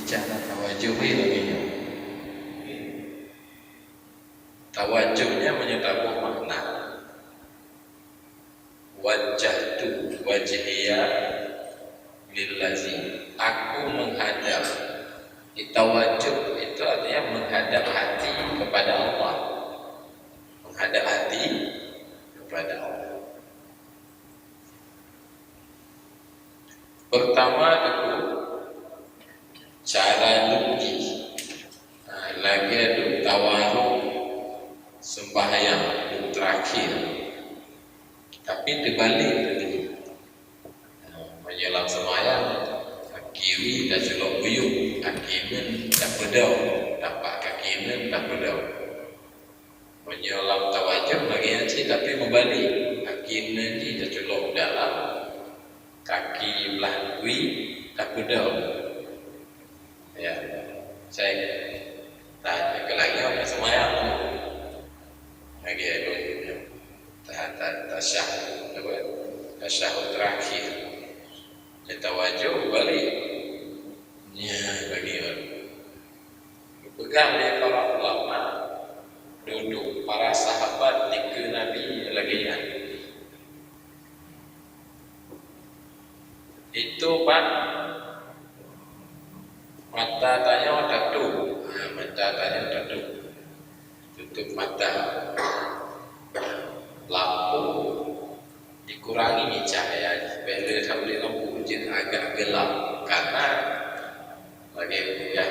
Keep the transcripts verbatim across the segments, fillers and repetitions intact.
Cara tawajuh ni lagèe nyoe. Tawajuh nyan meunyoe taboh makna. Wajjahtu wajhiya lillazi. Aku menghadap. Tawajuh itu artinya menghadap hati kepada Allah. Menghadap hati kepada Allah. Pertama, Teungku, cara duek jih. Ha, lagèe duek tawaruk sembahyang, duek terakhir. Tapi teubalik tadi. Ha, meunyoe lam sembahyang, kaki kiri taculok buyueng, kaki kanan tapeudong, tapak kaki kanan tapeudong. Meunyoe lam tawajuh lagèe nyan cit, tapi meubalek. Kaki kanan jih taculok dalam, kaki blah wie tapeudong. Ya, saya tanya ke lagi orang sembahyang tu. Lagi ada ta ta tasyahud apa? Tasyahud terakhir. Dia tawajuh balik. Ya, bagi orang. Peugah lé para ulama, dudoe para sahabat dikeue Nabi lagèe nyan. Itu pat mata tanyoe tatôp. Ha, mata tanyoe tatôp. Tutup mata. Lampu dikurangi cahaya, bèk lé that lampu jeuet agak gelap. Karena lagèe peugah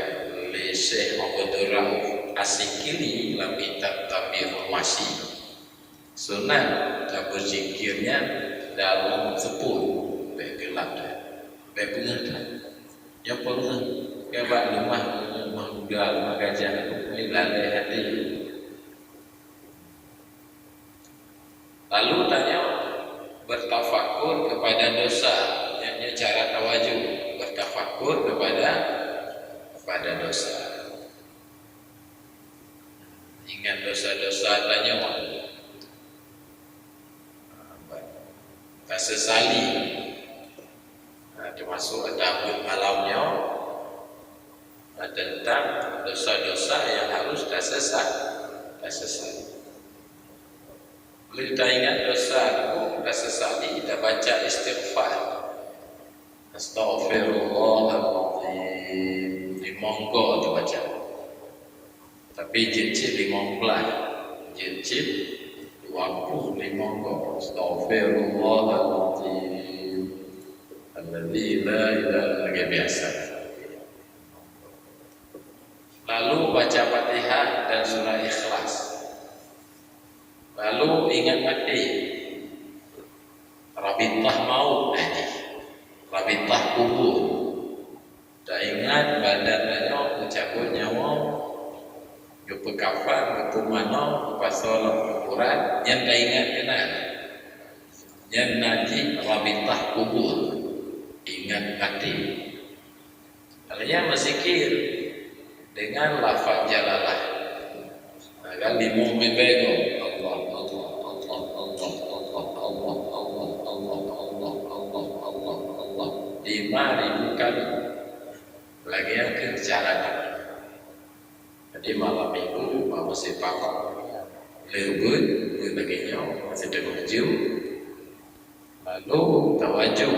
lé Syekh Abdul Rauf As-Sikili lam kitab Tanbihul Masyi, sunat tabeuzikir nyan dalam seupôt, bèk gelap that, bèk peungeuh that. Nyoe peungeuh, keu bak leumah, leumah muda, leumah gajah, lalè até. Lalu tanyoe bertafakur kepada dosa. Nyan, nyan cara tawajuh, bertafakur kepada, kepada dosa. Ingat dosa-dosa tanyoe. Tasesali. Nah, termasuk ata buet malam nyoe. Nah, tentang dosa-dosa yang harus tasesal, tasesali. Lé taingat dosa, tasesali, tabaca istighfar. Astaghfirullahalazim. Limong go tabaca. Tapi jeuet cit limong blah. Jeuet cit dua ploh limong go. Astaghfirullahalazim. Alladzi la ilaha, lagèe biasa. Lalu baca Fatihah dan surah Ikhlas. Lalu ingat maté. Rabithah maut tadi. Rabithah kubur. Taingat badan tanyoe teucabot nyawa, geupeukafan, geupeumanoe, geupasoe lam kuburan, nyan taingat keunan. Nyan nan jih rabithah kubur, ingat maté. Lagèe nyan meuzikir dengan lafaz jalalah. Nah, kan limong ribèe goe. Allah, Allah, Allah, Allah, Allah, Allah, Allah, Allah, Allah, Allah, Allah, Allah, Allah. Lima ribu kali. Lagèe nyan keuh cara nyan. Jadi malam minggu, malam sipakok. Leubeh, leubeh lagèe nyoe, masa teungoh jeuem. Lalu tawajuh.